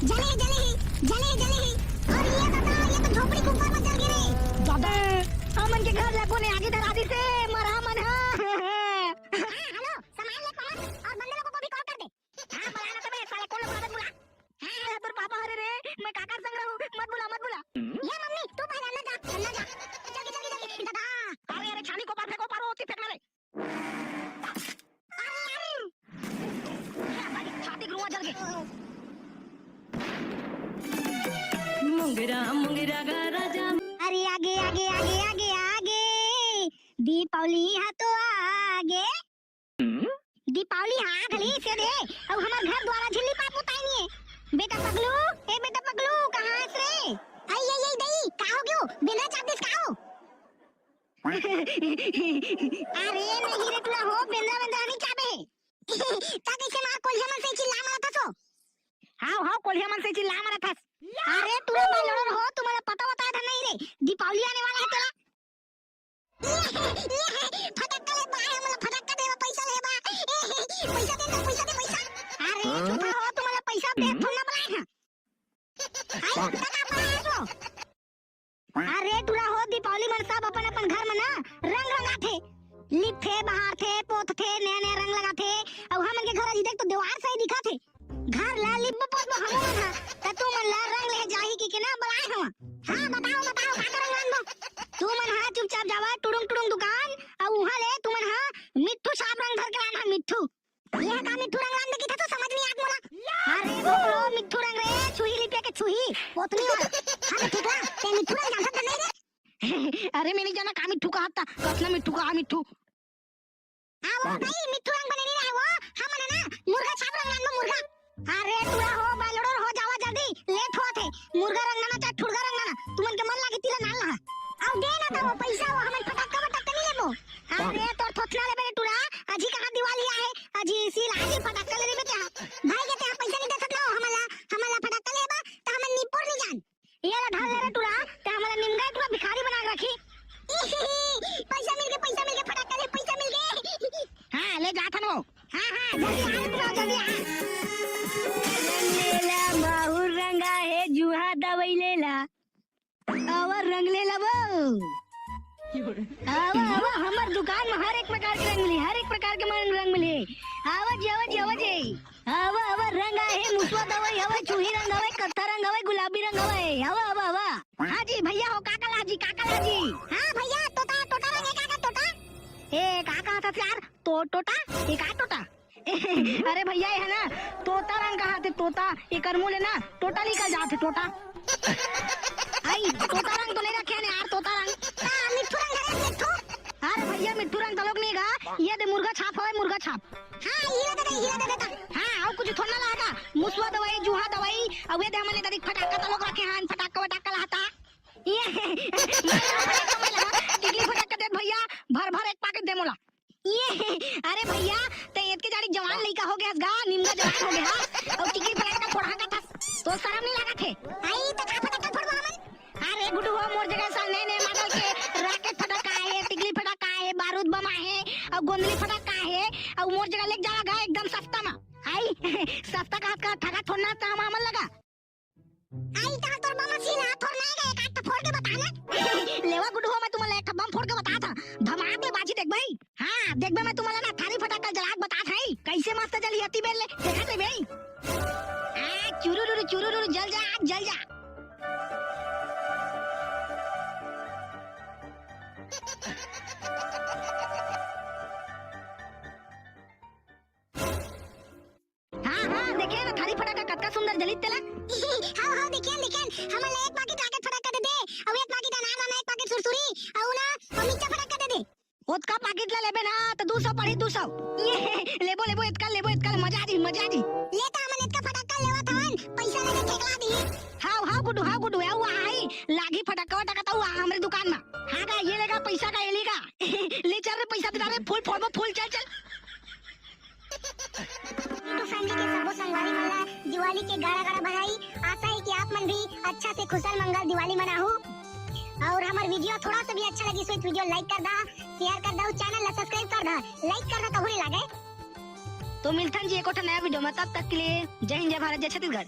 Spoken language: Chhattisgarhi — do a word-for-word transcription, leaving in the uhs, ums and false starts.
जले, जले, जले, जले। अउ ये दादा, ये तो झोपड़ी के ऊपर म जल गे रे। दादा, हमन के घर ला कोने आगी धरा दिस हे, मरा मन ह। हाँ, हेलो, सामान ले पहुंच अउ बंदे लोगों को भी कॉल कर दे। हाँ, बुला ना तबे, साले कोन लोग बुला, बुला। हाँ, हाँ, तोर पापा हरे रे, मैं काकर संग रहूं, मत बुला, मत बुला। ये मम्मी, तू पहले अंदर जा, अंदर जा। जल्दी, जल्दी, जल्दी, दादा। अरे, अरे, छानी को पार फेंको, पारो, ओती फेंकना रे। अरे, अरे। छाती के रुआ जल गे। मुंगरा, मुंगरा गा राजा। अरे, आगे, आगे, आगे, आगे, आगे। दीपावली हा तो आगे। दीपावली हा घली से दे, अउ हमर घर द्वारा झिल्ली पात पोताई नहीं है। बेटा पगलू, ए बेटा पगलू, कहाँ है रे? आई, आई, आई, दई, का हो गयो? बेंदरा चाप दिस का हो? अरे नहीं रे टुरा हो, बेंदरा, बेंदरा नहीं चाबे। ता कैसे मार कोलिया मन से चिल्ला मारत हस? हाव, हाव, कोलिया मन से चिल्ला मारत हस। अरे टुरा बालोर हो, तुम्हारा पता वता है नहीं रे? दीपावली आने वाला है तेरा। फटक्का ले बा, हमला फटक्का देवा, पैसा लेवा। पैसा दे ना, पैसा दे, पैसा। अरे, हाँ? झूठा हो, तुम्हारा पैसा दे, थोड़ा ना बुलाए हैं। हाय, टका बुलाए हो। अरे, टुरा हो, दीपावली मन सब अपन अपन घर में ना रंग रंगाथे, लिपथे, बहारथे, पोतथे, नया नया रंग लगाथे। अउ हमन के घर अजी देख तो देवार सही दिखाथे। घर ला लिपबो पोतबो हमन हा, त तुमन ला रंग ले जाही कहिके ना बलाए हवा। हाँ, बताओ, बताओ, का का रंग लानबो? तुमन हा चुपचाप जावा टुडुंग टुडुंग दुकान, अउ उहाँ ले तुमन हा मिट्ठू छाप रंग धर के लाना, मिट्ठू। ये का मिट्ठू रंग लान दे किथे तो समझ नहीं आत मोला। अरे बोलो, मिट्ठू रंग रे, छुही लिपिया के छुही, पोतनी वाला। हाँ, तो ठीक ला, ते मिट्ठू रंग जानत नहीं रे? अरे, मैं नहीं जाना का मिट्ठू कहा था, कतना मिट्ठू कहा मिट्ठू। हाँ, वो भाई, मिट्ठू रंग बने नहीं रहे वो, हमन ना मुर्गा छाप रंग लानबो, मुर्गा। अरे, टुरा हो, बालोडोर हो, जावा जल्दी, लेट होत हे। मुर्गा रंग लाना चाहे ठुड़गा रंग लाना, तुमन के मन लागे तिला नाल लहा। अउ दे ना त वो पैसा, वो हमन फटाका वटाका नहीं लेबो। अरे, तोर थोथना लेबे रे टुरा, अजी कहाँ दिवाली आहे, अजी सील, अजी फटाका ले लेबे ते हा। भाई के ते हा पैसा नहीं दे सकला हो, हमला, हमला फटाका लेबा, त हमन निपोर नहीं जान। ये ला धर ले रे टुरा, ते हमला निमगा टुरा भिखारी बना के रखी। पैसा मिल गे, पैसा मिल गे, फटाका ले, पैसा मिल गे। हाँ, ले जात हन वो। हाँ, हाँ, जल्दी आ रे टुरा, जल्दी आ। रंग लेला माहुर रंगा हे, जुहा दवाई लेला। आवा रंग लेला वो। आवा, आवा, हमर दुकान में हर एक प्रकार के रंग मिली, हर एक प्रकार के मन रंग मिली। आवा जी, आवा जी, आवा जी। आवा, आवा, रंग आहे, मुसवा दवाई हवय, चूही रंग हवय, कत्था रंग हवय, गुलाबी रंग हवय। आवा, आवा, आवा। हाँ जी, भैया हो, का का लाजी, का का लाजी? हाँ भैया, तोता, तोता रंग हे का, का तोता? ए, का कहत हस यार? तो, टोटा? ये का टोटा? अरे भैया, ये है ना, तोता रंग कहा थे, तोता। एकर मुँह ले ना, टोटा निकल जात हे, टोटा। आई, तोता रंग तो नहीं रखे हैं यार, तोता रंग। हाँ, मिट्ठू रंग है, मिट्ठू। अरे भैया, मिट्ठू रंग तलोक नहीं गा, ये दे मुर्गा छाप हवय, मुर्गा छाप। हाँ, हीरा दे दे, हीरा दे देता। हाँ, अउ कुछ थोड़ा ना लागा। मुसवा दवाई, जूहा दवाई, अउ ये दे हमन ए दरी फटाका तलोक रखे हन, फटाका वटाका लाता। ये, टिकली फटाका दे भैया, भर भर एक पाकेट दे मोला। ये, अरे भैया, ते एतके जाड़ी जवान लइका हो गे हस गा, निमगा जवान हो गे हस, अउ टिकली फटाका फोड़हा का थस, तो शरम नहीं लागत हे? आई, त का फटाका फोड़बो हमन? अरे गुड्डू हो, मोर जगह साल नए नए मॉडल के रॉकेट फटाका आहे, टिकली फटाका आहे, बारूद बम आहे, अउ गोंदली फटाका आहे, अउ मोर जगह लेके जावा गा एकदम सस्ता मा। आई, सस्ता का, का ठगा थोड़ना था हम हमन लगा। आई, त तोर बम सील हा, थोड़ना है, एक आध तो फोड़ के बता ना। लेवा गुड्डू हो, मैं तुम्हारा एक ठा बम फोड़ के बता था, धमाक ले बाजी देख भाई। हाँ, देख बे, मैं तुम्हारा ना थारी फटाका जला के बता था, कैसे मस्त जली हती बेल ले, देखा थे भाई। आ, चुरुरुरु, चुरुरुरु, जल जा, जल जा। हाँ, हाँ, देखे ना, थारी फटाका कतका सुंदर जलित तेला। हाँ, हाँ, देखेन, देखेन, हमन ला एक पाकिट रॉकेट फटाका दे दे, अउ एक पाकिट अनार दाना, एक पाकिट सुरसुरी, अउ ना, अउ मिर्चा फटाका दे दे। ओतका पाकिट ला लेबे ना, त दू सौ पड़ी, दू सौ। ये, लेबो, लेबो, एतका लेबो, एतका ले, मजा आ जी, मजा आ जी। ले त हमन एतका फटाका लेवत हवन, पैसा लेके ठेकला दी। हाव, हाव, गुड्डू, हाव, गुड्डू, हाव, हाई, लागी फटाका, फटाका त हुआ हमरे दुकान मा। हाँ गा, ये लेगा पैसा का, ये लेगा। ले चल रे, पैसा दिला रे, फूल फोड़बो, फूल, चल, चल। YouTube family के सबो संगवारी मन ला दिवाली के गाड़ा गाड़ा बधाई। आशा है कि आप मन भी अच्छा से कुशल मंगल दिवाली मनाहू। अउ हमर video थोड़ा सा भी अच्छा लगी, तो video like कर दा, share कर दा, channel ला subscribe कर दा, like करना कहूँ नहीं लागे। तो मिलथन जी एको ठो नया video में, तब तक के लिए जय हिंद, जय भारत, जय छत्तीसगढ़।